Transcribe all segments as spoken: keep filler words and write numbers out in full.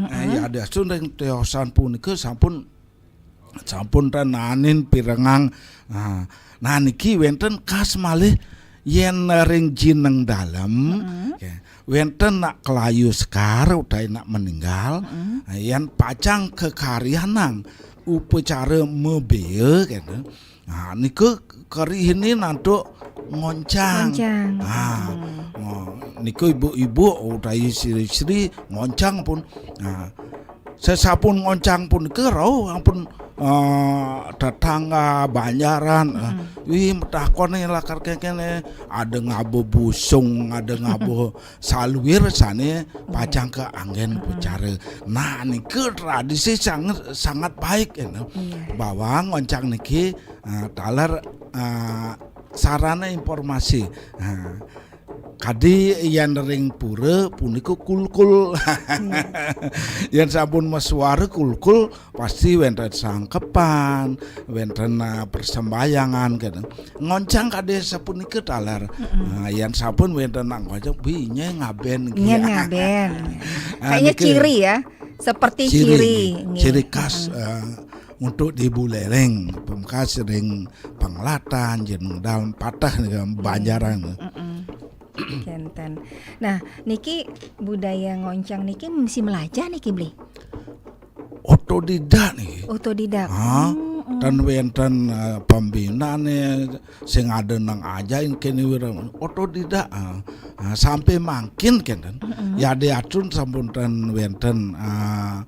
Eh, ya, Ade Astu ring tiosan punika sampun, sampun ten naenin pirengang. Ah, nah, niki wenten kas malih yen ring jineng dalem, ya, wenten nak kelayu sekar utawi nak meninggal, yen pacang kakaryanang upacara mabea kenten. Nah, nika karihinin antuk ngoncang. Ngoncang. Ah, oh, nika ibu-ibu utawi istri-istri ngoncang pun. Nah, sesapun ngoncang punika rauh ampun, eh, tetangga banjaran, eh, wih, matakon nih lakar kene, ada ngaba busung, ada ngaba saluir sane pacang kaanggen upacara. Nah, nika tradisi sangat, sangat baik, ya, nah. Iya. Bahwa ngoncang niki, eh, taler, eh, sarana informasi. Nah, kadi yen ring pura punika kulkul. Yen sampun masuara kulkul, pasti wenten sangkepan, wenten, eh, persembahyangan, gitu. Ngoncang kadi sapunika taler. Nah, yen sampun wenten nak ngoncang, bi, nyai ngaben, nggih. Nyen ngaben. Ah, kayaknya nika ciri, ya, seperti ciri, ciri. Nggih. Ciri khas, eh, untuk di Buleleng, pamungkas ring Penglatan, jeneng dalem pateh nika, banjaran. Kenten. Nah, niki budaya ngoncang niki masih melajah niki, Bli? Otodidak niki. Otodidak. Ah, hmm, hmm. Ten wenten, eh, pembinane sing ada nang ajain kene wira. Otodidak, ah. Ah, sampai mangkin kenten. Ya, ade atun sampun ten wenten, ah,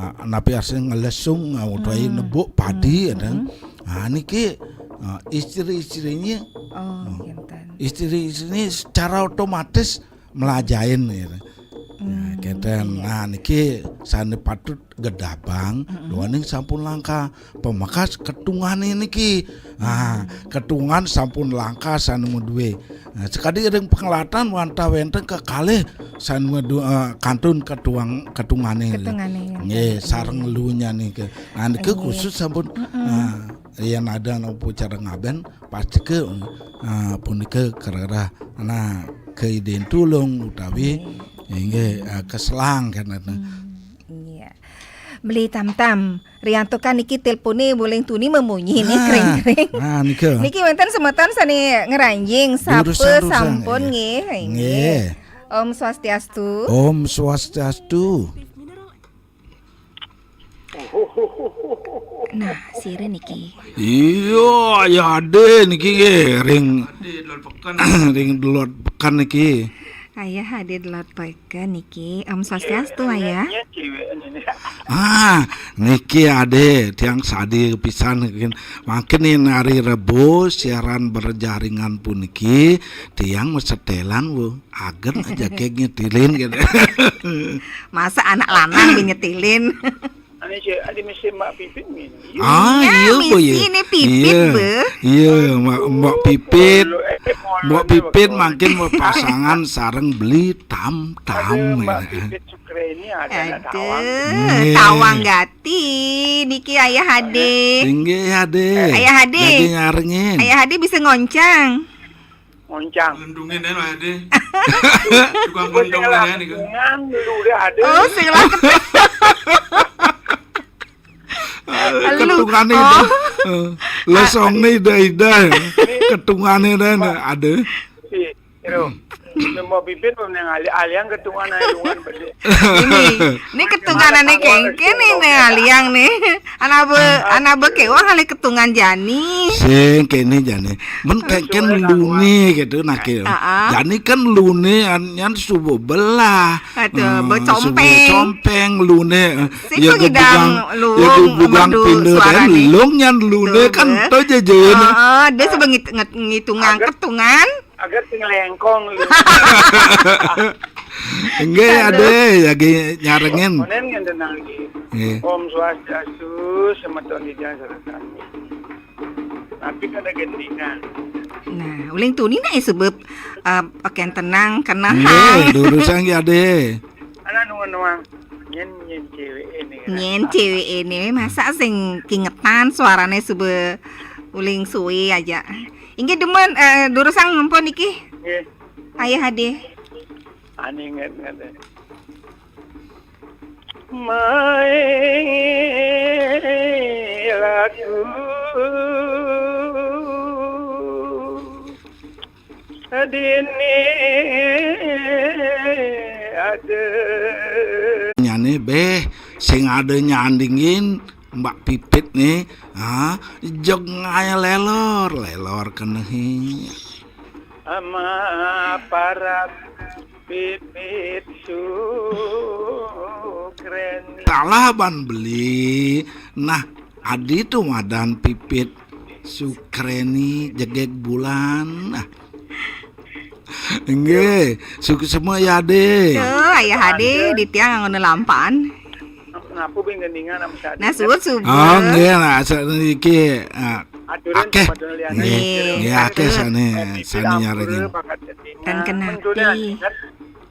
ah, napi asring ngelesung, ah, utawi nebuk padi, ya, kan. Ah, niki, ah, istri-istrinya, oh, kenten, istri-istrinya secara otomatis melajahin, ya. Hmm, ya, kenten. Iya. Nah, niki sane patut gedabang, duaning sampun langka. Pamungkas ketungane niki. Ah, ketungan sampun langka sane maduwe. Nah, sakadi ring Penglatan wantah wenten kekalih sane madu-, eh, kantun ketuang, ketungane. Ketungane, ya. Nggih, sareng lunyane ke. Nah, niki khusus sampun, ah, yen ada napa cara ngaben, pas ceke, ah, punika kererah. Nah, keiden tulung utawi, nggih, ah, keselang kan. Hmm, iya. Beli Tam-Tam, riantukan niki telpone Buleleng tuni memunyi nih, ah, kring-kring. Nah, nika. Niki wenten semeton sane ngranjing, sapa sampun, nggih. Nggih. Om Swastiastu. Om Swastiastu. Nah, sira niki. Iya, Ayah Ade niki nggih, ring, ring Delod Pekan niki. Ayah Ade Delod Pekan niki. Om Swastiastu, Ayah. Ah, niki Ade, tiang sadi pisan mangkin. Mangkin yen hari Rebo siaran berjaringan puniki, tiang masetelan, Bu. Agen aja kayak nyetilin gitu. Masa anak lanang nyetilin? Ane cek, ade misi Mbak Pipit ngene. Ah, iya, iya, Bu, misi ya. Ini Pipit, iya, Bu. Iya, Mbak, Mbak Pipit. Mbak Pipit mangkin berpasangan sareng Beli Tam-Tam, aduh, Mbak Pipit Sukreni ada nak tawang. Aduh, nggih. Tawang gati. Niki Ayah Ade. Inggih, Ade. Ayah Ade. Lagi nyarengin. Ayah Ade bisa ngoncang. Ngoncang. Lendungin ya, Pak Ade. Tukang lendungin ya, niku. Dengan dulu deh ada. Oh, sing lagi. Ketungane, oh, itu. Eh, lesongne ida-ida. Ketungane deh, ada. Iya. Mbok Pipit pun yang alih-alih yang ketungan ae lungan bedhe. Ini, ini ketunganane kengken nih, nih, aliang nih. Anak be, anak be kewang alih ketungan jani. Sing kene jani. Men kengken lune gitu, nah, ke. Heeh. Jani kan lune an-, nyan subuh belah. Aduh, eh, be compeng. Subuh compeng lune. Sing ya, ngidang bugang, lu ya, bugang merdu pindah suarane. Lung nyan lune kan to jejen. Heeh, dia sebab ngit-, nget-, ngitungan ketungan. Agak sing lengkong. Enggak ya, aduh. Ade, lagi nyarengin. Onen ngenten lagi. Nggih. Om Swastiastu, semeton ida sareng sami. Tapi kada gendingan. Nah, uling tuni nak sebab, eh, pakaian tenang, kena. Nggih, durusang ya, Ade. Anak nuan-nuan. Nyen, nyen cewek ini. Nyen cewek ini, masa sing kingetan suarane sebe uling suwi aja. Inggih demen, eh, durusang ngempun niki. Nggih. Ayah Ade. Ani nget, nget. Mai lagu dini ada. Nyane beh, sing ada nyandingin Mbak Pipit nih, ah, jeg ngae lelor, lelor kenehi. Ama parat Pipit Sukreni. Salah ban beli. Nah, adi tu madan Pipit Sukreni jegeg bulan. Nah. Nggih, suksma ya, Ade. Tuh, Ayah Ade, di tiang nganggo lampahan. Napu bing gendingan sama si Ade. Nah, suwun suba. Oh, nggih, nah, sakniki, ah, aturin akeh. Nggih, nggih, akeh sane, sane nyarengin. Kan kenapi?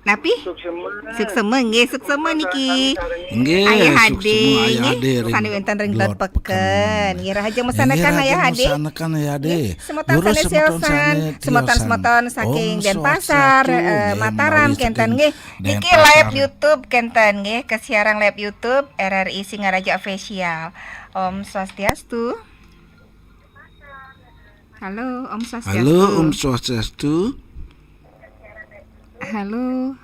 Napi? Suksema. Suksema, nggih, suksema niki. Nggih, Ayah Ade, suksema, Ayah Ade, nggih. Sane wenten ring Glodok Peken. Nggih, rahajeng masanekan, Ayah Ade. Masanekan, Ayah Ade. Nggih, semeton sane siosan, semeton-semeton saking Denpasar, eh, Mataram kenten nggih. Niki live YouTube kenten nggih, kesiaran live YouTube R R I Singaraja Official. Om Swastiastu. Halo, Om Swastiastu. Halo, Om Swastiastu. Halo.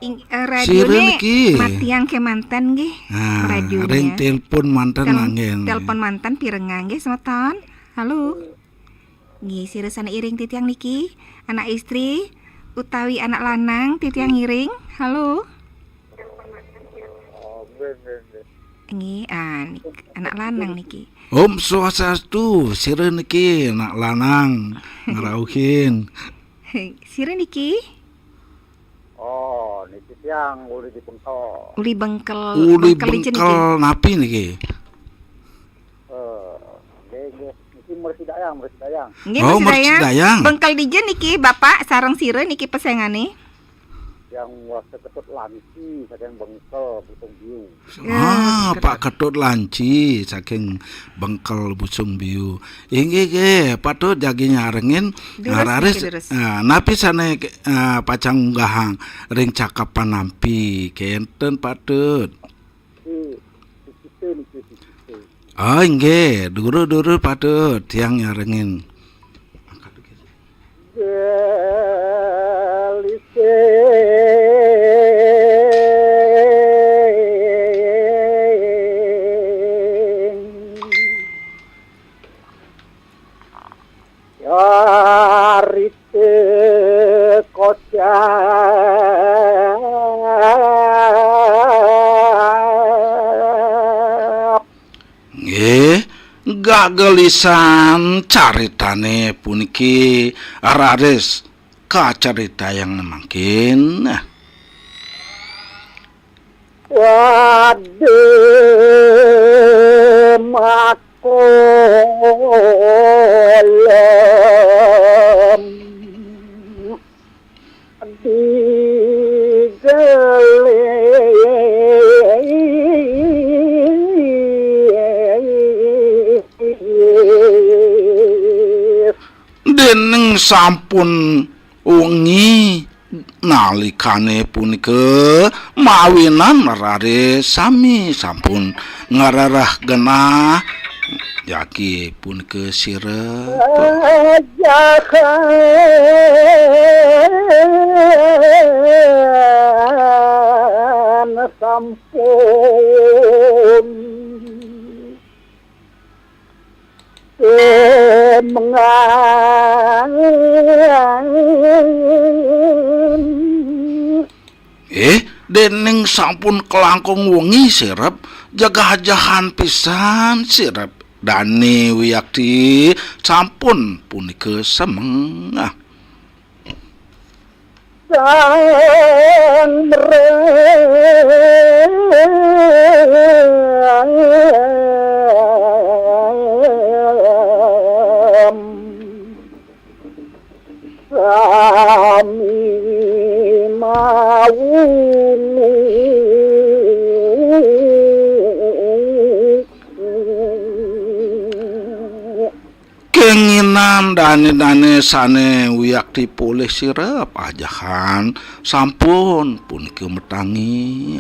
Ing, eh, radione matiang kemanten nggih. Nah, radione. Ring telepon manten. Tel-, anggen. Telepon manten pirengang nggih semeton. Halo. Nggih, sira sane iring titiang niki, anak istri utawi anak lanang titiang ngiring. Halo. Oh, nggih, nggih, nggih. Nggih, ah, nik-, anak lanang niki. Om Swastiastu, sira niki anak lanang ngrauhin. Sira niki? Oh, niki tiang uli di Bengkel. Uli Bengkel. Uli Bengkel dija niki? Bengkel napi niki? Eh, nggih, nggih. Niki Mersi Dayang, Mersi Dayang. Nggih, oh, Mersi Dayang. Mersi Dayang. Bengkel dija niki, Bapak, sareng sira niki pesengane? Tiang Wasta Ketut Lanci, saking Bengkel, Busung Biu. Ya, ah, Pak Ketut Lanci saking Bengkel Busung Biu. Inggih, nggih, patut jagi nyarengin. Durus, nggih, raris, durus. Ah, napi sane, ah, pacang unggahang ring cakapan nampi kenten patut. Niki, niki, niki. Ah, inggih, durus-durus patut tiang nyarengin. Gelising. Yarite kocap. Nggih, gagelisan caritane puniki raris kacaritayang mangkin. Wade makolem. Digelis. Dening sampun wengi nalikane punika mawinan raris sami sampun ngrereh genah jagi punika sira. Ajahan sampun semengan. Eh, dening sampun kelangkung wengi sirep, jegah-jegahan pisan sirep dane wiakti sampun punika semengah. Sang Mrem sami mawuni. Kenginan dane-dane sane wiakti polih sirep ajahan sampun punika metangi.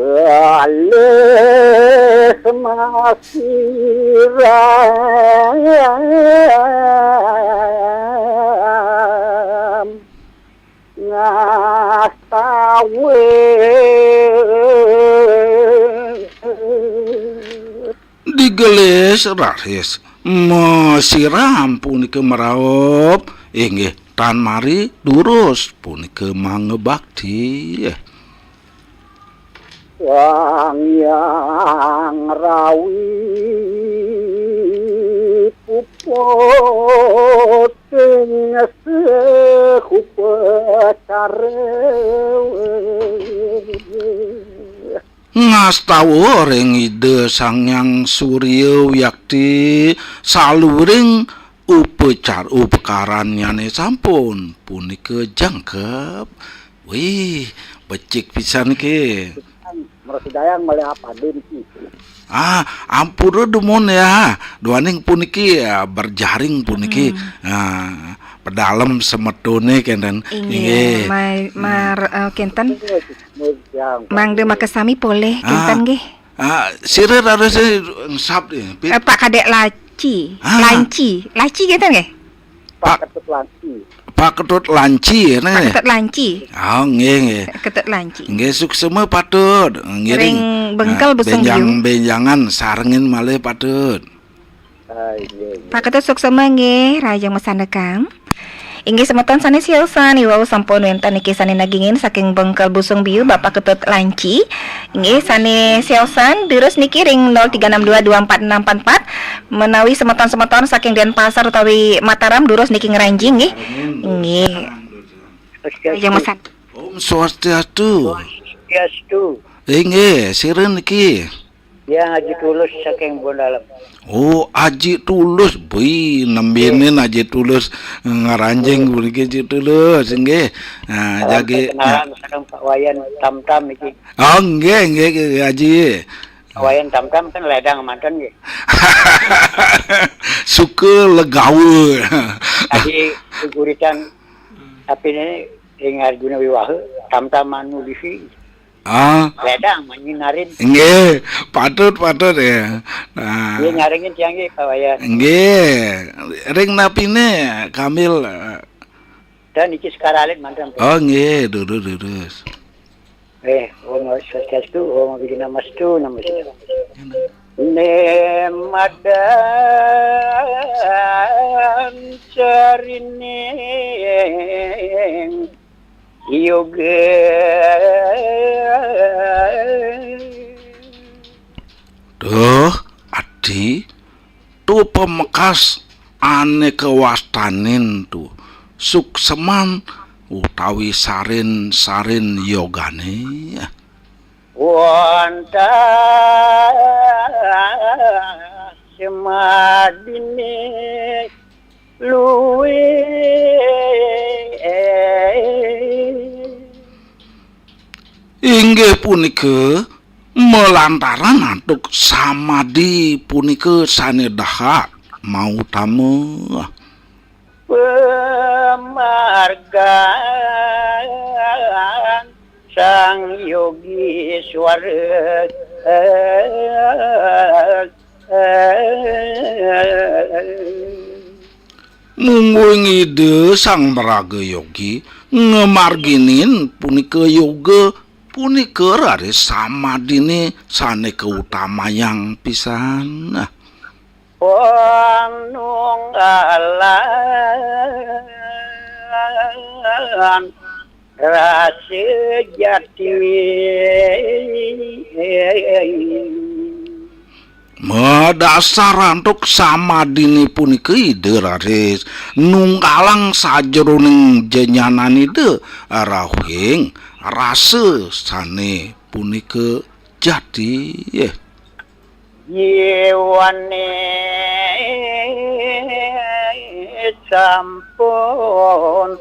Alis masiram ngastawa. Digelis raris masiram punika maraop, inggih tan mari durus punika mangebakti. Sang Hyang Rawi puput ing sekupacara. Ngastawa ring Ida Sang Hyang Surya Wiakti saluring upacar-, upakarannyané sampun punika jangkep. Wih, becik pisan niki. Mrasidayang malih apadin ki. Ah, ampura dumun ya. Duaning puniki ya, berjaring puniki. Hmm. Ah, pedalem semetoné kénten. Inggih, inggih. Ma-, mar-, eh, kénten. Mangda makasami polih, ah, kénten nggih. Ah, sira raris ngesap nggih. Pit. Eh, Pak Kadek Laci. Ah. Lanci. Laci kénten nggih? Pak Pak Ketut Lanci. Pak Ketut Lanci ya, Pak nggih? Ketut Lanci. Oh, nggih, nggih. Ketut Lanci. Nggih, suksema patut. Ngiring. Ring bengkel, ah, busung benjang, biu. Benjangan sarengin malih patut. Ah, inggih, inggih. Pak Ketut suksema nggih, rahajeng masandekan. Inggih semeton sané siosan, iwau sampun wénten niki sané nagingin saking bengkel busung biu, Bapak Ketut Lanci. Inggih sané siosan, durus niki ring nol tiga enam dua dua empat enam empat empat, menawi semeton-semeton saking Denpasar utawi Mataram, durus niki ngranjing nggih. Inggih. Swastiastu. Yang mesan. Om Swastiastu. Swastiastu. Inggih, sira niki. Ya, Aji Tulus saking Kebon Dalem. Oh, Aji Tulus, bui, nembénin Aji Tulus ngranjing puniki Aji Tulus, inggih. Nah, salam jagi, perkenalan, nah, sareng Pak Wayan Tamtam iki. Oh, nggih, nggih, nggih, Aji. Pak Wayan Tamtam kan lédang manten nggih. Suka legawa. Tadi guguritan, tapi ini ring Arjuna Wiwaha, Tamtam anu disi. Ah. Lédang manyinarin. Nggih, patut, patut ya. Nah. Nggih, nyarengin tiang nggih, Pak Wayan. Nggih. Ring napiné, Kamil? Dan niki sekar alit manten. Oh, nggih, durus, durus. Eh, Om Swastiastu, Om Awighnamastu, Namo Siddham. Né madan carining yoga. Duh, Adi, tu pamekas ané kawastanin tu sukseman utawi sarin-sarin yogané. Wantah semadiné luwih. Inggih punika, malantaran antuk samadi punika sané dahat mautama. Pamargan Sang Yogi Swara. Mungguing Ida Sang Maraga Yogi ngamarginin punika yoga punika raris samadiné sané kautamayang pisan. Nah. Wong nunggalan rasa jati. Madasar antuk samadiné punika Ida raris nunggalang sajeroning jenyanan Ida rauhing rasa sané punika jati. Jiwané sampun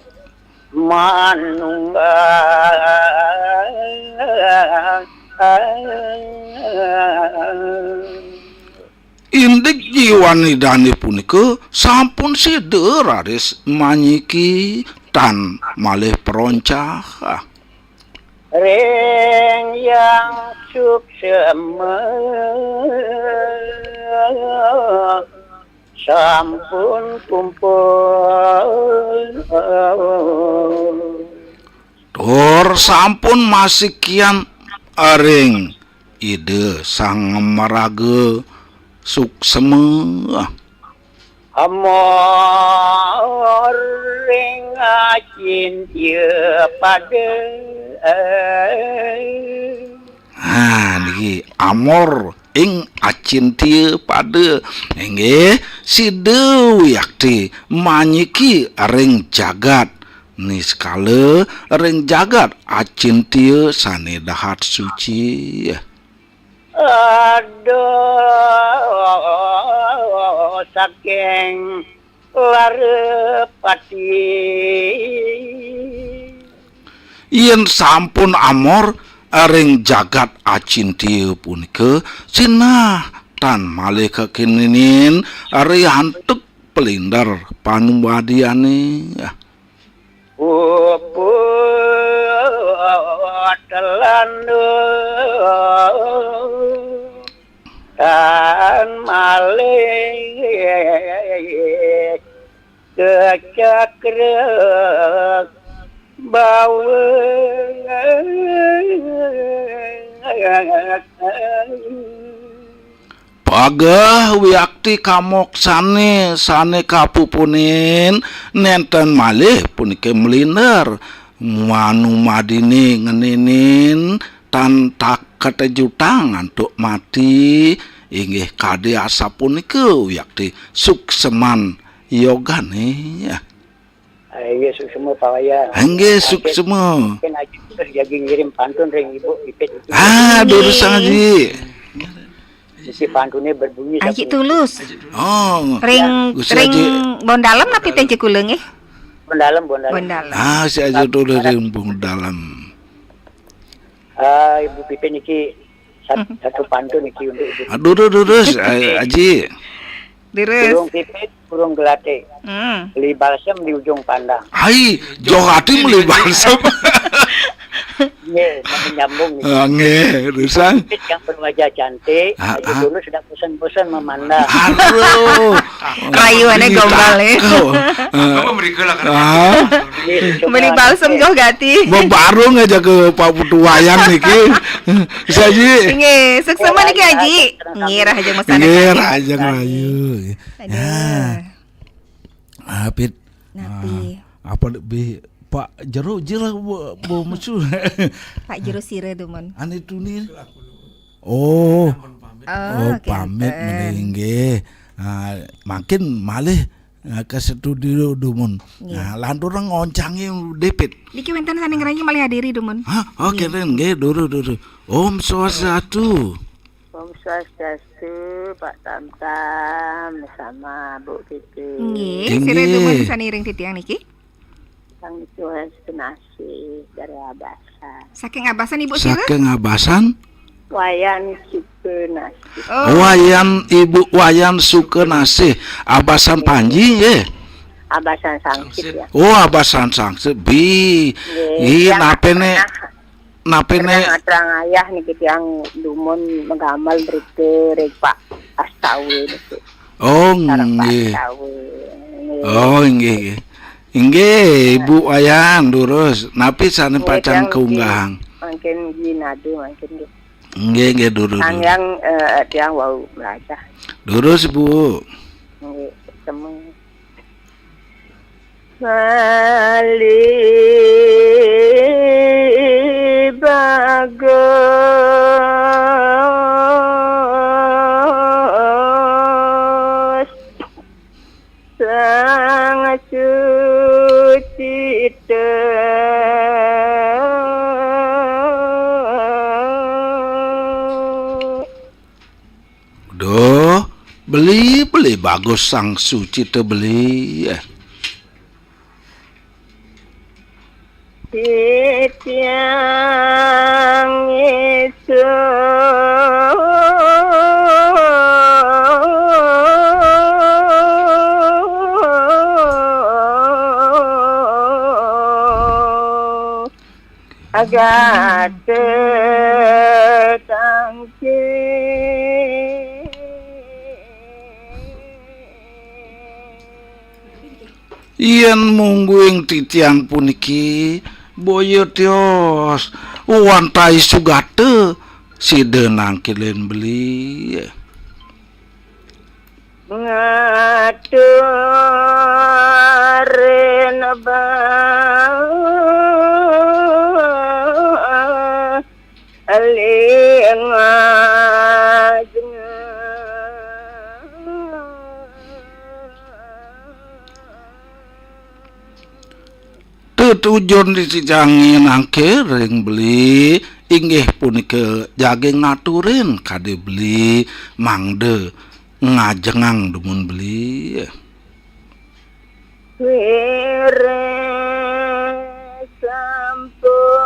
manunggal. Indik jiwan Idané punika sampun sida raris manyiki tan malih proncah. Ring yang Suksema sampun kumpul. Tur sampun masikian ring Ida Sang Maraga Suksema. Amor ring acintya pada. Ha, niki amor ing acintya pada. Inggih, sida wiakti manyiki ring jagat niskala, ring jagat acintya sane dahat suci. Aduh, saking Larapati. Yen sampun amor ring jagat acintya punika, sinah tan malih kakininin riantuk pelinder panumadiane. Puput telandu tan malih kecakra bawa. Pageh wiakti kamoksane sane kapupunin nenten malih puniki mliner manumadine ngeninin tan tak katejutang antuk mati, inggih kadi asapunika wiakti sukseman yogane. Ah, inggih suksema pawaya. Inggih suksema. Mungkin Aji terus jagi ngirim pantun ring Ibu Pipit. Ah, durus Aji. Isi pantune berbunyi Aji sapu. Tulus. Oh. Ring Gusti ring Aji. Bondalem napi ten cekula nggih? Bondalem, Bondalem. Bondalem. Ah, si Aji tulus ring Bondalem. Ah, Ibu Pipit niki sat-, satu pantun niki untuk Ibu. Aduh, durus, durus, Aji. Durus. Burung pipit, burung gelatik. Hmm. Beli balsem di ujung pandang. Hai, joh ati beli balsem. Nggih, nyambung niki. Ah, nggih, durus. Pipit yang berwajah cantik, ah, lagi ah. Dulu sudah bosan-bosan memandang. Aduh. Rayuane gombal, ya. Apa mereka lah kan? Ah. Nggih, beli balsem joh gati. Bebarung aja ke Pak Putu Wayan niki. Saji. Nggih, suksema niki Aji. Nggih, rahajeng masanak. Nggih, rahajeng rahayu. Aduh. Ya. Ah, Pit. Napi? Ah, apa lebih Pak Jero Jero bu, bu musuh. Pak Jero Sira dumun. Ane tuni. Oh. Oh, oh, pamit kinten. Mending nggih. Ah, makin malih, ah, ke studio dumun. Nggih. Nah, lanturang ngoncangi Dipit. Niki wenten sane ngrangi malih hadiri dumun. Hah? Oh, nggih. Kinten nggih, duru, duru. Om Swastiastu. Om Swastiastu, Pak Tamtam sama Bu Kiki. Nggih, sira dumun sane ring titiang niki. Sang Tuhan Senasih dari Abasan. Saking Abasan, Ibu sira? Saking Abasan? Wayan Sukanasih. Oh. Wayan, Ibu Wayan Sukanasih. Abasan Panji, nggih. Abasan Sangsit, ya. Oh, Abasan Sangsit. Bi. Nggih, nggih, yang napene? Pernah Napi nih? Ngatrang ayah niki tiang dumun magamel berita ring Pak Astawi niki. Oh, sareng Pak nggih. Astawi. Nggih. Oh, nggih, nggih. Inggih, Ibu Wayan, durus. Napi sane pacang kaunggahang? Mungkin ginadu, mungkin nggih. Nggih, nggih, durus, durus. Sang yang, eh, tiang wau belajar. Durus, Bu. Nggih, temu. Malih bagus sang sucita. Duh, beli, beli bagus sang sucita beli. Eh. Titiang itu agak Yén mungguing titiang puniki, boya tios, wantai sugata, sida nangkilin beli. Ngaturin ba Lingajeng. Tetujun di titiang nangkil ring beli, inggih punika jagi ngaturin kadi beli mangda ngajengang dumun beli. Wiréh sampun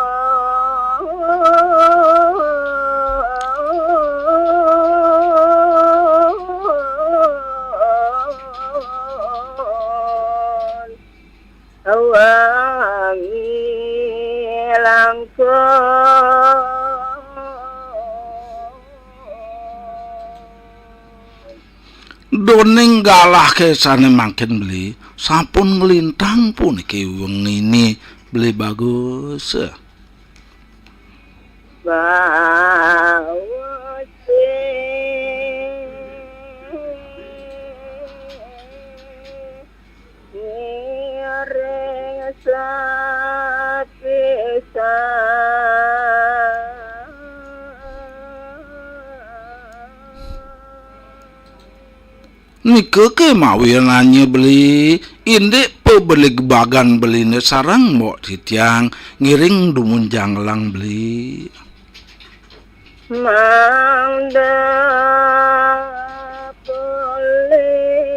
wangi langkung. Duaning galah ké sané mangkin beli, sampun nglintang puniki wengine beli bagus. Bagus. Ngiring sapisan. Nika ké mawinan nya beli, indik pabelegebagan beliné sareng mbok titiang ngiring dumun janggelang beli. Mangda polih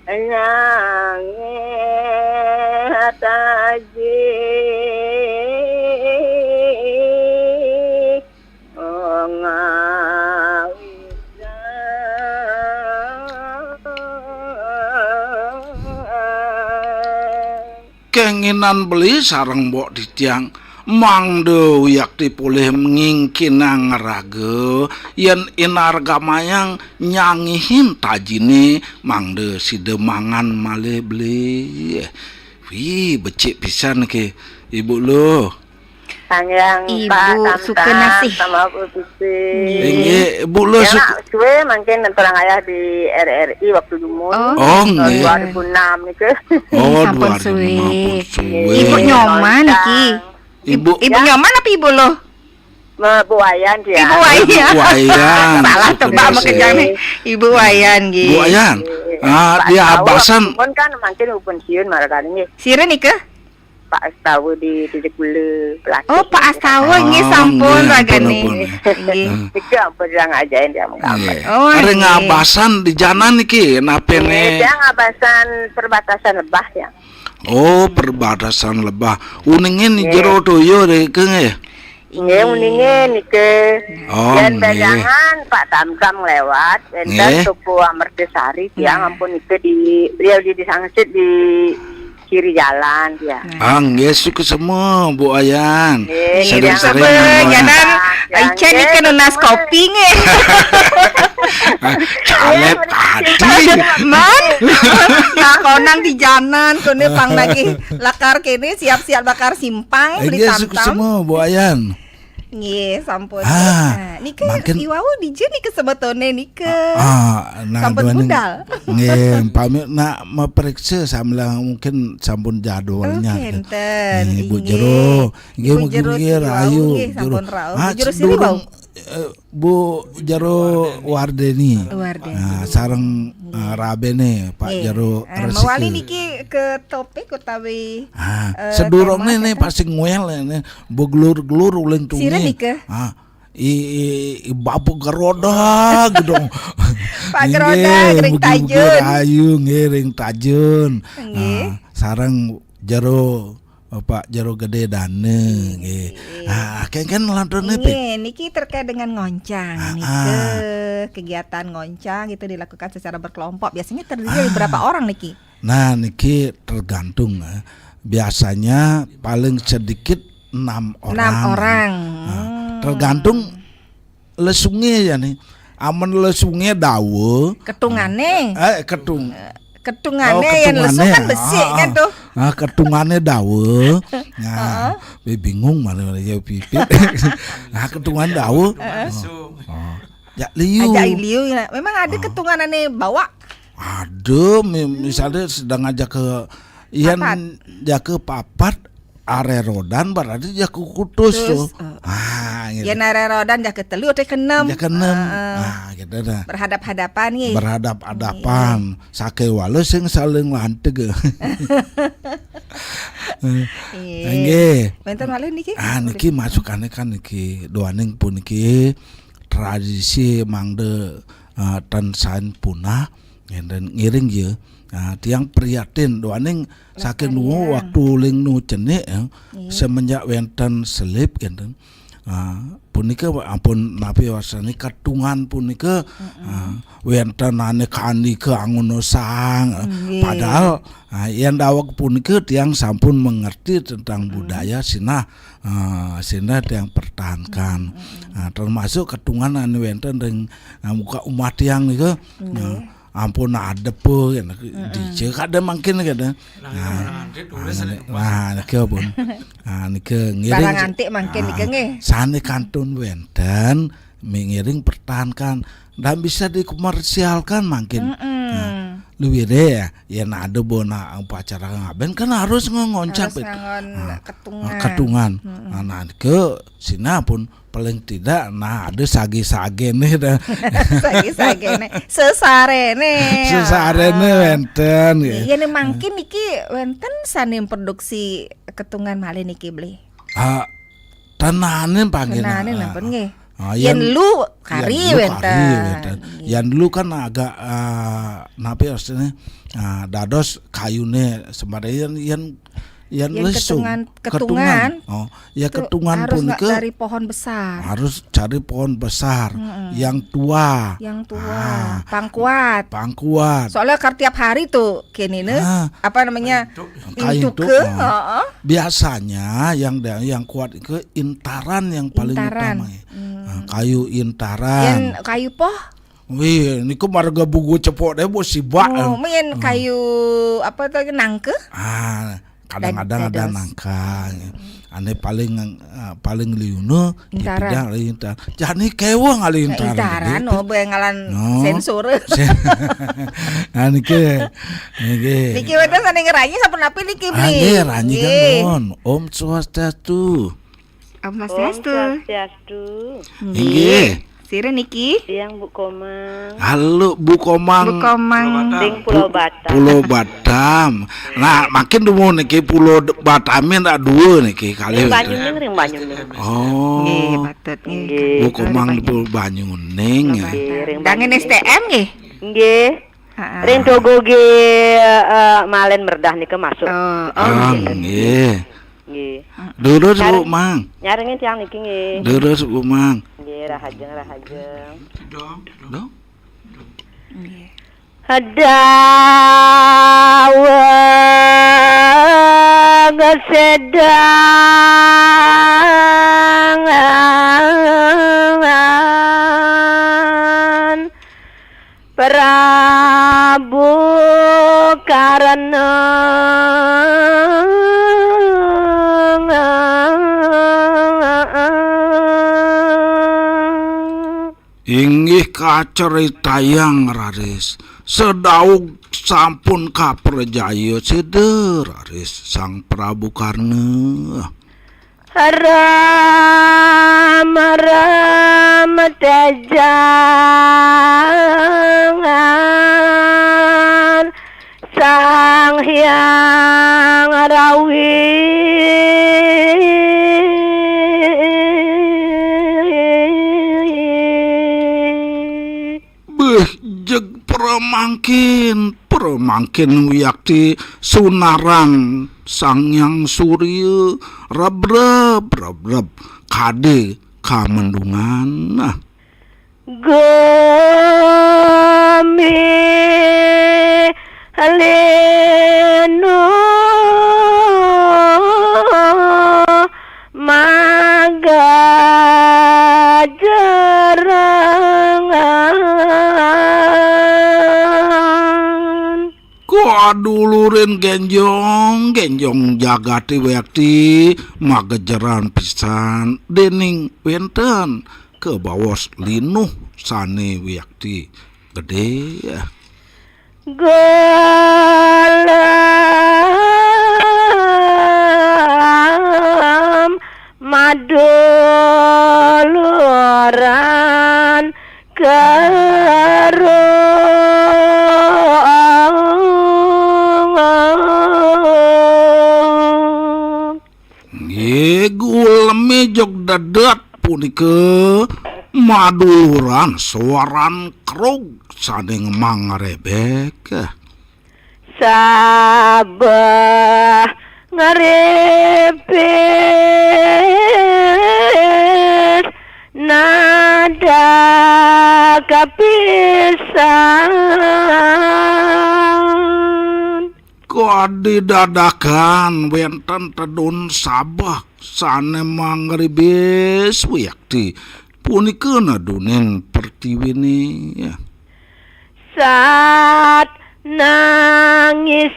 nyangih taji ngawisan. Kenginan beli sareng mbok titiang, mangda wiakti polih ngingkinang raga, yén inargamayang nyangihin tajiné, mangda sida mangan malih beli. Wih, becik pisan ké, Ibu Luh. Sang Hyang Ibu Pak Samsat, Sukanasih. Sama Bu Putri. Nggih. Nggih, Bu Luh. Ya, Suk- nak suwe mangkin nentulang ayah di R R I waktu dumun. Oh. Oh, nggih. Dua ribu enam nika. Oh, sampun suwe. Dua ribu enam, ampun suwe. Ibu Nyoman niki. Ibu. Ibu Nyoman apa Ibu Luh? Ma-, Bu Wayan dia. Ibu Wayan. Bu Wayan. Salah tebak makejang nih. Ibu Wayan nggih. Bu Wayan. Nggih. Ah, Pak dia Tahu, abasan. Waktu dumun kan mangkin pensiun marga nggih. Sira nika? Pak Astawa di, di Jekula, pelatih. Oh, Pak Astawa nggih, sampun, nggih, ampun, ragane. Ampun. Nggih. Nika ampun, dia ngajain dia menggambar. Nggih. Oh, nggih. Ngabasan di janan niki, napene? Nggih, dia ngabasan perbatasan Lebah ya. Oh, perbatasan Lebah. Uningin jero toya rika nggih. Nggih, uningin nika. Oh, nggih. Bedangan Pak Tamtam lewat, enten toko Amertasari, tiang ampun nika di, beliau di, di Sangsit di kiri jalan, ya. Nah. Ah, nggih, suksema, Bu Wayan. Nggih, sering-sering sabar, mawon. Janan, ya, Ica nggih, nika nunas kopi, nggih. Calep tadi. Man, nah, konang di janan, kone pang lagi lakar kene, siap-siap bakar simpang, beli Tamtam. Nggih, suksema, Bu Wayan. Nggih, sampun. Ah, nah, nika mangkin iwau dija nika sebetone nika. Ah, ah, nah, sampun budal. Nggih, pamit nak memeriksa sambilang mungkin sampun jadwalnya. Oh, kenten. Nggih, Ibu Jero. Nggih, Ibu Jero, Jero Siliwau, ayu, nggih, Jero. Sampun rauh. Ah, Bu Jero Siliwau. Sedurung, eh, Bu Jero Wardeni. Wardeni. Ah, sareng, ah, rabene Pak Jero Resike. Nggih. Ah, mawali niki ke topik utawi, ah, eh, sedurunge tema nih pasti ngwel nih. Beglur-glur ulun tungi. Sira nika? Ah, i, i, i bapa geroda gedong. Pak Geroda, nggih, Gering Tajun. Rahayu, nggih, Ring Tajun. Nggih. Ah, sareng Jero, Pak Jero Gede Dane, nggih. Nggih. Ah, kengken lantune, Pik. Nggih, niki terkait dengan ngoncang, ah, nika, ah, kegiatan ngoncang itu dilakukan secara berkelompok. Biasanya terdiri dari berapa orang niki? Nah, niki tergantung, eh. Biasanya paling sedikit enam orang. Enam orang. Nah, tergantung lesungnya ya nih. Amun lesungnya dawa. Ketungane. Eh, ketung. Ketungane Oh, yang ketungane. Lesung kan besi Ah, kan ah. Tuh. Nah, ketungane dawa. Nah, Heeh. Bingung malah ya pipit. Nah, ketungan dawa. Heeh. Oh. Ya liu. Aja liu ya. Memang ada Oh. Ketungan ane bawa. Ada mi- misalnya sedang aja ke Ian papat. Jaka papat, are rodan berarti jaka kutus Terus, tuh. Uh, ah, gitu. Ya nare rodan jaka telu atau keenam. Jaka enam. Uh, uh. Ah, gitu dah. Berhadap-hadapan ya. Berhadap-hadapan. Iya. Sake wala sing saling lanteg. Iya. Nggih. Wenten malih niki? Ah, niki masukane kan niki doaning puniki tradisi mangda uh, tan saen punah enten ngiring ya. Nah, tiang prihatin doaning saking nuwun waktu uling nu cenik ya. Iya. Semenjak wenten selip enten. Ah, punika ampun napi wasani ketungan punika ah, wenten ane kandika angun sang. Nggih. Padahal ah, yen daweg punika tiang sampun mengerti tentang budaya sinah ah, sinah tiang pertahankan. Ah, termasuk ketungan ane wenten ring ah, muka umah tiang nika. Nggih. Ah, ampun adep ya, dicek kada mangkin kada. Nah, nah, nika pun. Nah, nika ngiring. Barang antik mangkin nika nggih. Sane kantun wenten mengiring pertahankan dan bisa dikomersialkan mangkin. Nah, luwih deh ya, yen ada bona upacara ngaben kan harus ngongoncak. Harus ngangon ketungan. Ketungan. Nah, nika sinah pun paling tidak nah ada sage-sage nih dah. Sage-sage nih. Sesarene. Sesarene wenten. Iya nih mangkin niki wenten sane produksi ketungan malih niki beli. Ah, tenane panggen. Tenane nampun nggih. Ah, yen lu kari wenten. Yen lu kan agak ah, napi artine ah, dados kayune sembarang yen yen Yen lesung, ketungan, ketungan. Oh, ya ketungan harus punika dari pohon besar. Harus cari pohon besar yang tua. Yang tua, ah, pangkuat. Pangkuat. Soalnya kar tiap hari tuh kene ne, ah, apa namanya? Kayu intuk ke, oh. Biasanya yang yang kuat ke intaran yang paling intaran. Utama. Ya. Hmm. Nah, kayu intaran. Yang kayu poh? Wih, niku marga bugu cepok deh bu sibak. Oh, main kayu apa tuh nangke? Ah, kadang-kadang ada nangka. Ane paling ah, paling liuna intaran. Jani kewang ali intaran. Intaran oh bengalan sensor. Nah niki niki. Niki wenten sane ngeranyi sampun napi niki beli. Nggih ranyi kan nuwun. Om Swastiastu. Om Swastiastu. Om Swastiastu. Nggih. Sira niki? Tiang Bu Komang. Halo Bu Komang. Bu Komang. Ring Pulau Batam. Pulau Batam. Nah, makin dumun niki Pulau Batame ndak dua niki kali. Ring Banyuning, ring Banyuning. Oh. Nggih, patut nggih. Nggih. Bu Komang di Pulau Banyuning ya. Nggih, ring Dangen Banyuning. S T M nggih? Nggih. Heeh. Ring Togo ge eh, Malen Merdah nika masuk. Oh, oh, ah, nggih. Nggih. Nggih. Durus Bu Mang. Nyaringin tiang niki nggih. Durus Bu Mang. Nggih, rahajeng rahajeng. Dong. Dong. Nggih. Daweg sedangan Prabu Karna. Inggih kacaritayang raris, sedaug sampun kaprajaya sida raris Sang Prabu Karna. Ram ram tejangan Sang Hyang Rawi. Beh jeg pramangkin, pramangkin wiakti sunarang Sang Hyang Surya rabrab rabrab kade kamendungan. Nah. Gumi Linu magajerangan. Kadulurin genjong, genjong jagate wiakti magejeran pisan dening wenten kabaos linu sane wiakti gede. Gelem maduluran kerung. Nggih, guleme jog dedet punika maduluran soaran krug sane mangrebek. Sabeh ngripis nada kapisan. Kadi dadakan wenten tedun sabeh sane mangribis wiakti punika nedunin pertiwine. Sat nangising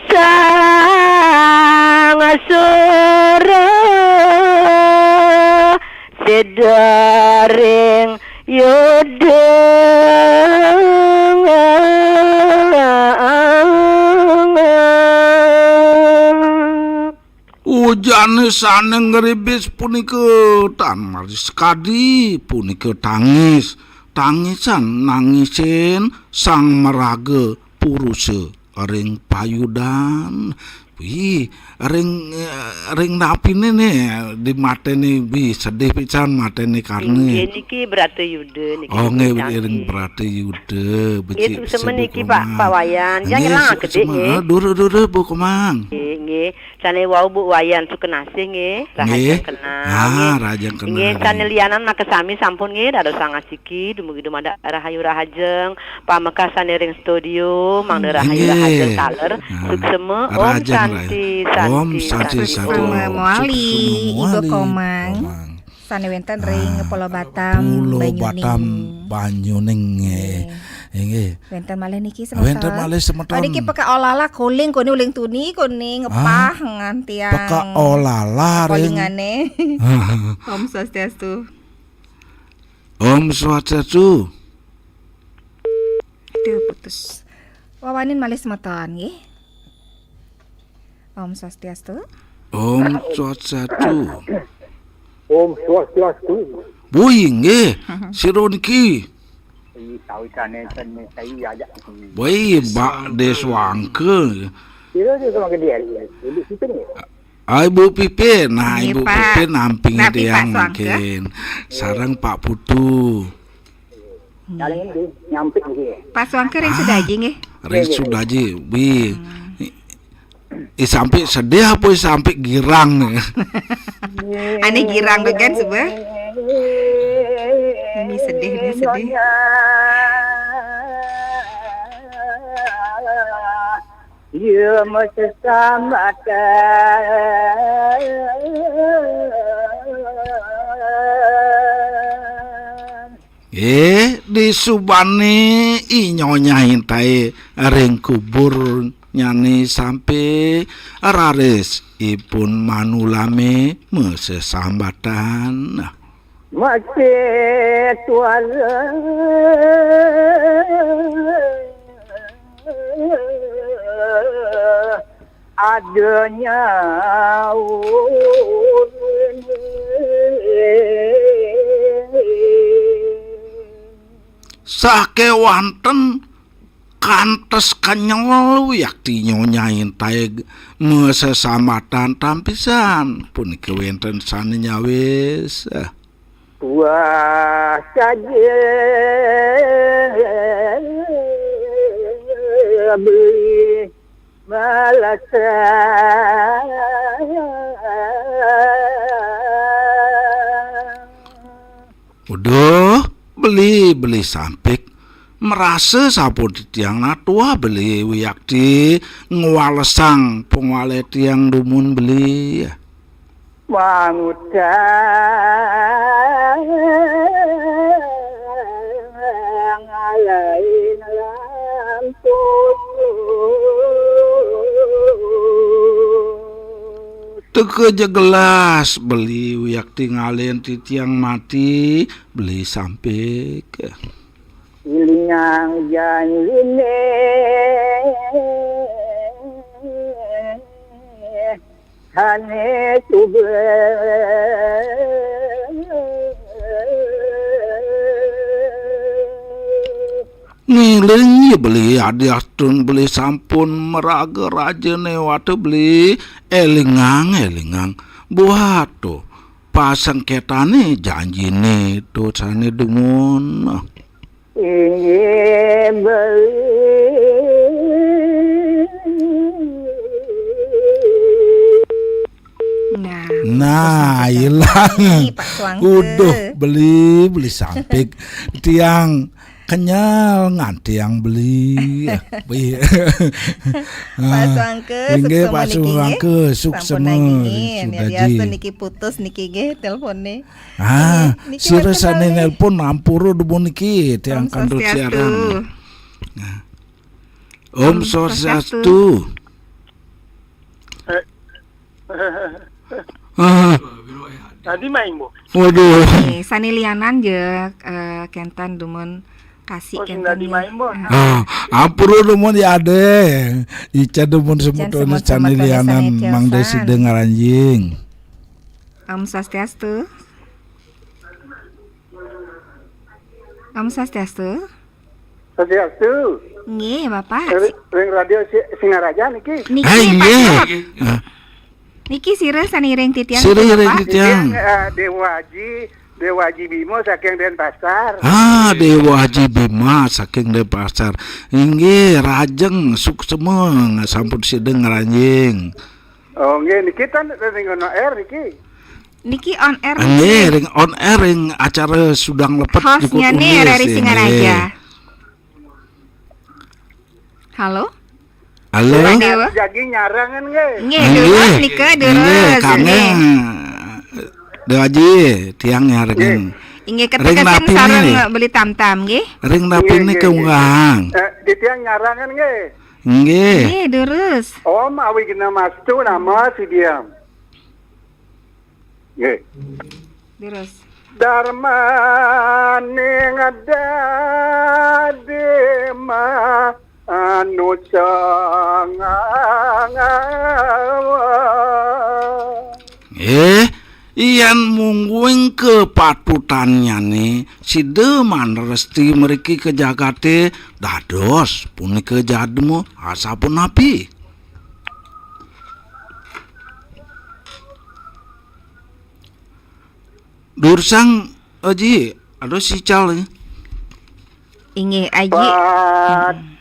sang sura sedering yuda. Ujane sane ngribis punika tan malih sakadi punika tangis, tangisan nangisin sang maraga purusa ring payudan. Wih, ring, eh, ring napine ne di matene, wih, sedih pisan matene karne. Inggih niki Bratayuda niki. Oh, nggih, ring Bratayuda, becik. Itu semen niki, Pak, Pak Wayan. Nggih, jangan lah gede nggih. Dulu, dulu, Bu Komang. Nggih, nggih. Sane wau Bu Wayan Sukenasih nggih, rahajeng kenang. Ah, nggih. Rahajeng kenang. Nggih, sane lianan makasami sampun nggih, dados sangasiki, dumugi dumadak rahayu rahajeng, pamekasane ring studio, mangda rahayu rahajeng taler, suksema, Om Santi, Santi, Santi. Suksema mawali, Ibu Komang. Sane wenten ring Pulau Batam, Pulau Batam, Banyuning, nggih. Nggih. Wenten malih niki semeton. Wenten malih semeton. Oh, niki peka olala koling kone uling tuni kone ngepah ngantiang. Peka olala ring kolingane. Om Swastiastu. Om Swastiastu. Aduh, putus. Wawanin malih semeton nggih. Om Swastiastu. Om Swastiastu. Om Swastiastu. Bui nggih, sira niki. Ih, sawisane sen saya ajak. Bui, Bak Deswangke. Sira dia sama gede hari. Ibu Pipin ya? Ah, Ibu Pipin. Nah, nggih, Ibu Pak. Pipin nampingi napi, Pak tiang Suangke? Mungkin. Sareng Pak Putu. Paling ini nyampe gitu ya. Pak Suangke ring Sudaji nggih. Ring Sudaji, wi. Eh, sampai sedih apa sampai girang nih? Ane girang dogen suba. Ini sedih, ini sedih. Iya, masih sama. Eh, disubane i Nyonya Intahe ring kubur nyane sampe raris ipun manulame masesambatan. Masih tuara adanya. Sakewanten kantes kenyel yakti Nyonya Intahe masesambatan tampisan. Punika wenten sane nyawis. Buah saja beli malasan. Uduh, beli, beli sampik. Merasa sampun titiang natua beli wiakti ngwalesang pangwalé tiang dumun beli. Mangutang lain lampus. Teka jegelas beli wiakti ngalén titiang mati beli sampik. Ilingang janjiné hané suba. Ngiling ya beli, adi astun beli sampun maraga raja néwata beli, élingang, élingang. Buat to, pasengketané janjiné to sané dumun. Inggih beli. Nah, nah, ilang. Pak Suangke. Uduh, beli, beli sampik. Tiang kenyal ngantiang beli. Pak Suangke, inggih, Pak Suangke, suksema niki nggih. Sampun niki nggih, sudah diatur niki putus niki nggih teleponnya. Ah, niki, niki sira sané nelpon ampura dumun niki tiang kandut siaran. Nah. Om Swastiastu. Ah. Tadi main, Bu. Waduh. Oke, sané lianan ya, eh, kénten dumun kasih. Oh, sing kénten tadi ya. Main, Bu. Ah, ampura dumun ya ade. Ica dumun semeton sané lianan mangda sida ngranjing. Om Swastiastu. Om Swastiastu. Swastiastu. Nggih, Bapak. Ring, ring radio si, Singaraja niki. Niki, eh, Pak nggih. Jok. Ah. Niki sira sané ring titiang. Sira ring titiang. Titiang, eh, Dewa Haji, Dewa Haji Bima saking Denpasar. Ah, Dewa Haji Bima saking Denpasar. Inggih, rajeng suksema sampun sida ngranjing. Oh, nggih, niki ten ring on air niki. Niki on air nggih, niki. Ring on air ring acara Sudang Lepet. Hostnya nih, Rari Singaraja. Halo? Halo? Dewa? Jagi nyarangan nggih. Nggih, nggih. Durus nika, durus. Nggih, kami. Nggih. Dewa Haji, tiang nyarangan. Nggih. Inggih, ketekesin sareng beli tam-tam, nggih. Ring napi nggih, nggih, nggih. Eh, di tiang nyarangan nggih. Nggih. Nggih, durus. Om Awighnamastu nama si diam. Nggih. Terus. Darmaning dadi manusa ngangawa. Nggih, yan mungguing kapatutannyané sida manresti mriki ka jagaté dados punika jadma asapunapi? Dursang Aji, aduh si Cal ya. Inggih, Aji.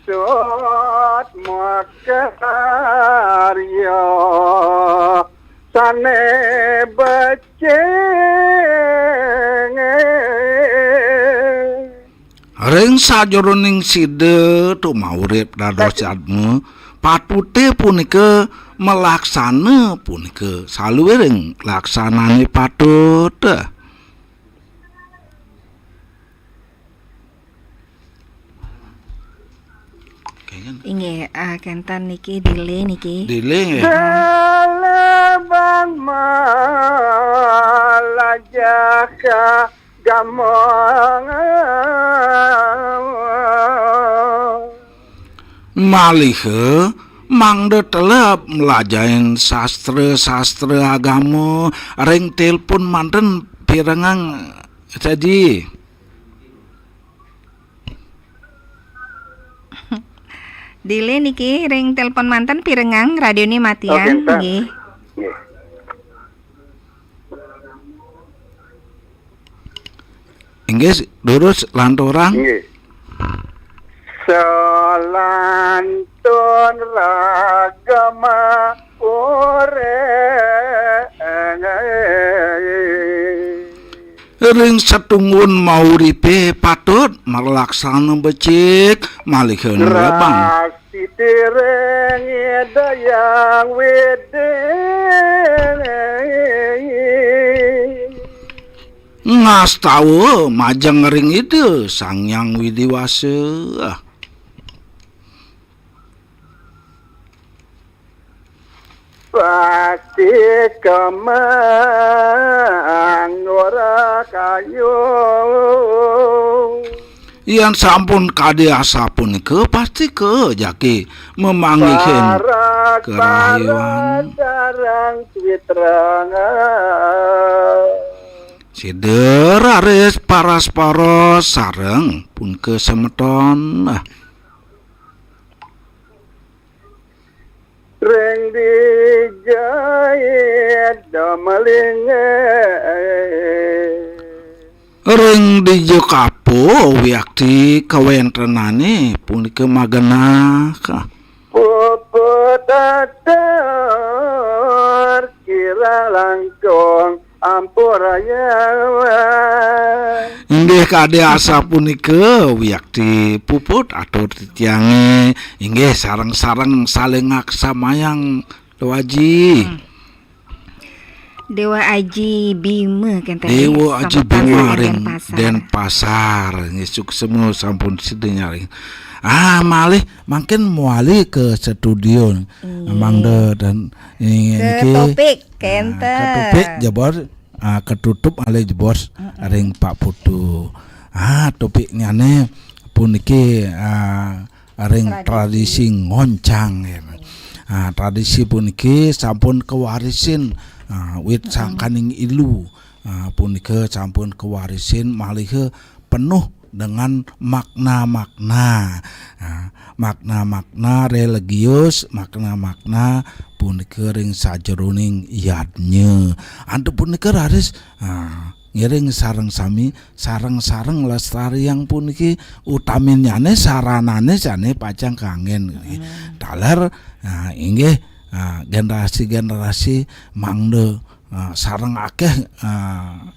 Patut makarya sané becik. Ring sajeroning sida tumaurip dados jadma, patuté punika malaksana punika saluiring laksanané patut. Inggih, ah, kénten niki delay niki. Delay nggih. Dalebang malajah ka gamang. Maliha mangda teleb mlajahin sastra-sastra agama ring telepon manten pirengang saji. Delay niki ring telepon manten pirengang radioné matiang. Oke, nggih. Nggih. Inggih, durus lanturang. Nggih. Selantun ragama urip. Ring satunggun mauripe patut marlaksana becik, malihan lebang. Sitiring Ida Hyang Widi. Ngastawa majeng ring Ida Sang Hyang Widi Wasa. Pasti kemang ora kayu. Yan sampun kadi asapunika, pasti ke jaki memanggihin kerayuan. Sarang Sida raris paras-paros sareng punika semeton. Ring dijait domelinge. Ring dija kapo wiakti kawentenane punika magenah. Puput atur kirang langkung ampuraya. Inggih kadi asapunika wiakti puput atur titiange, inggih sareng-sareng saling ngaksamayang, Dewa Aji. Hmm. Dewa Aji Bima kenten. Dewa Aji Bima ring Denpasar. Denpasar. Nggih, suksma sampun sida nyaring. Ah, malih mangkin mawali ke studio. Iya. Mangda dan ini ke niki, topik, ah, kenten. Ke topik jebos, ah, ketutup malih jebos ring Pak Putu. Ah, topiknyane puniki, ah, ring tradisi ngoncang, ya. Ah, tradisi puniki sampun kawarisin, ah, wit sangkaning ilu. Ah, punika sampun kawarisin maliha penuh dengan makna-makna. Ah, makna-makna religius, makna-makna punika ring sajeroning yadnya. Antuk punika raris, ah, ngiring sareng sami, sareng-sareng lestariang puniki, utaminyane saranane sane pacang kanggen. Taler, ah, inggih, ah, generasi-generasi mangda, ah, sareng akeh, ah,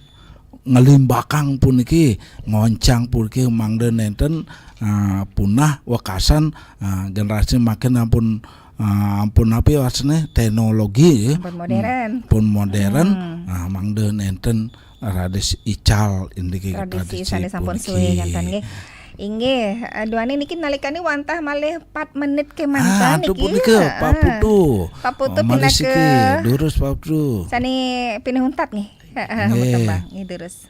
ngelimbakang puniki, ngoncang puniki mangda nenten, ah, punah wekasan, ah, generasi makin ampun, ah, ampun napi wasne teknologi, ya. Ampun modern. Hmm, pun modern, ah, mangda nenten raris ical indike tradisi sane sampun suwe ngenten nggih. Inggih, eh, duaning niki nalikane wantah malih pat menit kemanten niki. Ah, aduh punika, Pak Putu. Pak Putu pinaka durus, Pak Putu. Sane pinih untat nggih. Heeh, nggih. Tembang nggih durus.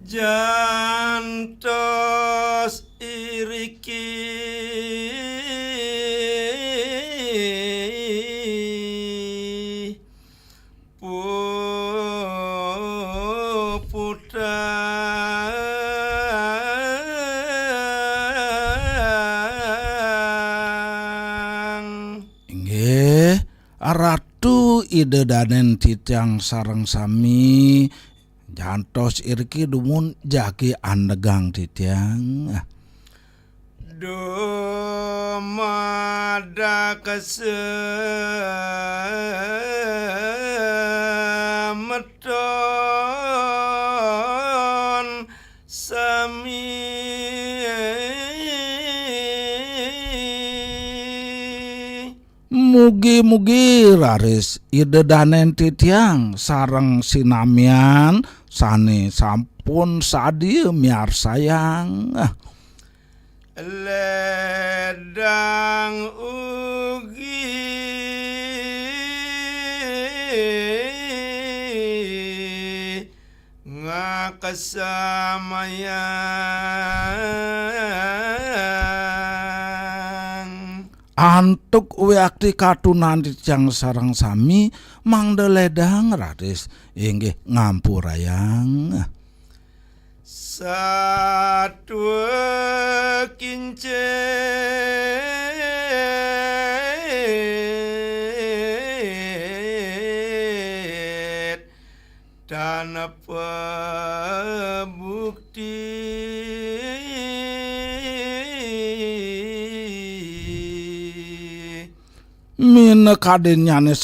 Jantos iriki puputang. Inggih, Ratu Ida Danen titiang sareng sami, jantos iriki dumun jagi andegang titiang. Dumadak semeton sami. Mugi-mugi raris Ida Danen titiang sareng sinamian sane sampun sadia miarsayang. Ledang ugi ngaksamayang. Antuk wiakti katunan titiang sareng sami mangda ledang raris inggih ngampurayang. Satua kincit tanpa bukti. Minakadinnyane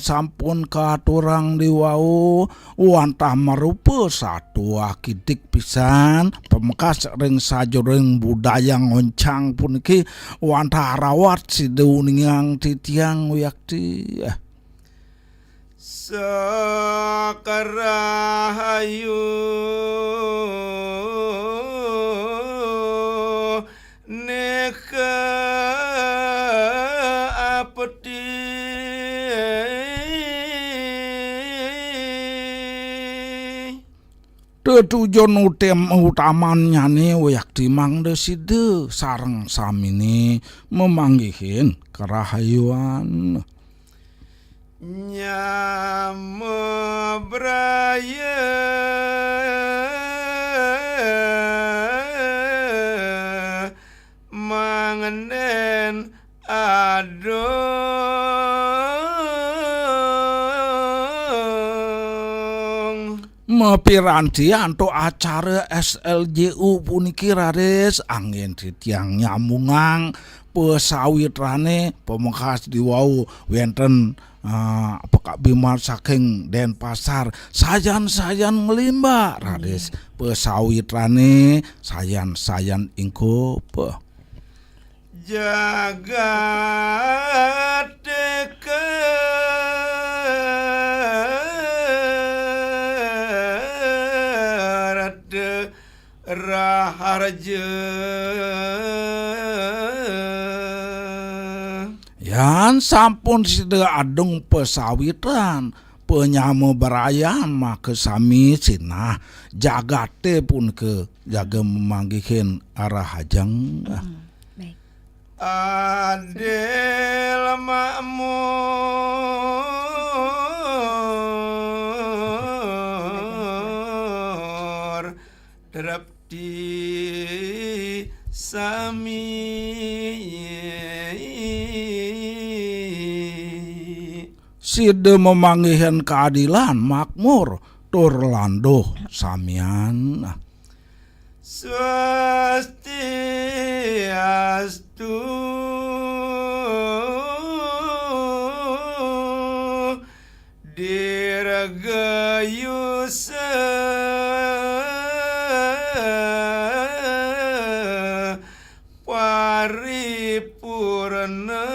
sampun katurang diwau, wantah marupa satua kidik pisan, pamekas ring sajeroning budaya ngoncang puniki, wantah rawat sida uningang titiang wiakti. Sakarahayu neka apeti. Tetujon utem-, utamannyane wiakti mangda sida sareng samine mamanggihin karahayuan. Nyama braya mangenen adong. Mapiranti antuk acara S L J U puniki raris anggen titiang nyambungang pasawitrane pamekas diwau wenten, ah, Pak Bima saking Denpasar. Sayan-sayan nglimba raris pasawitrane sayan-sayan ingkup. Jagat ka rada raharja. Yan sampun sida adung pasawitan, panyama barayan, maka sami sinah jagate punika jaga mamanggihin arah ajeng. Hmm, baik. Adil makmur trepti sami. Sida mamanggihin kaadilan, makmur, tur landuh samian. Swastiastu. Dirgayusa paripurna.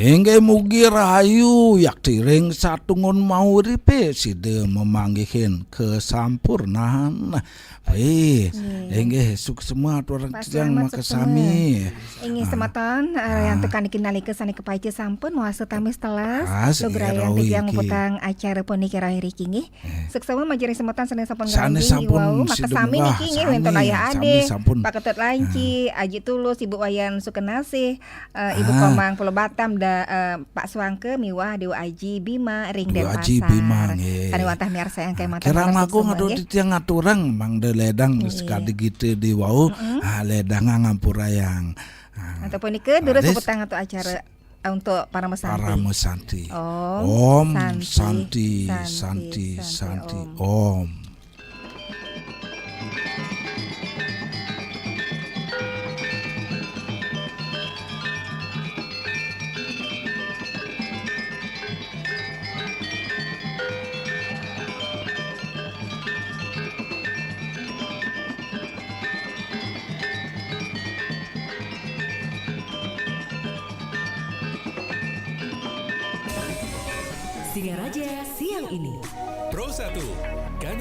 Inggih mugi rahayu yakti ring satungun mauripe sida mamanggihin kasampurnan. Nggih. Inggih, suksma aturang titiang makasami. Inggih, semeton, eh, yang tekan niki nalika sane kepaica sampun wasa tami setelas. Lugrayan titiang muputang acara puniki rawuh riki, nggih. Suksma majeng ring semeton sane sampun ngranjing, sampun wau, makasami niki, nggih, wenten Ayah Ade, Pak Ketut Lanci, Aji Tulus, Ibu Wayan Sukenasih, eh, Ibu Komang Pulau Batam, da, eh, Pak Suangke miwah Dewa Aji Bima ring Denpasar. Dewa Aji Bima, nggih. Sane wantah miarsayang kemawon. Kirang langkung atur titiang ngaturang mangda ledang sekadi gita di wau, ah, ledang ngampurayang. Ah, antuk punika durus puputang antuk acara, eh, untuk Parama Santi. Parama Santi. Om Santi, Santi, Santi, Om. Singaraja siang ini. Pro satu, Kanal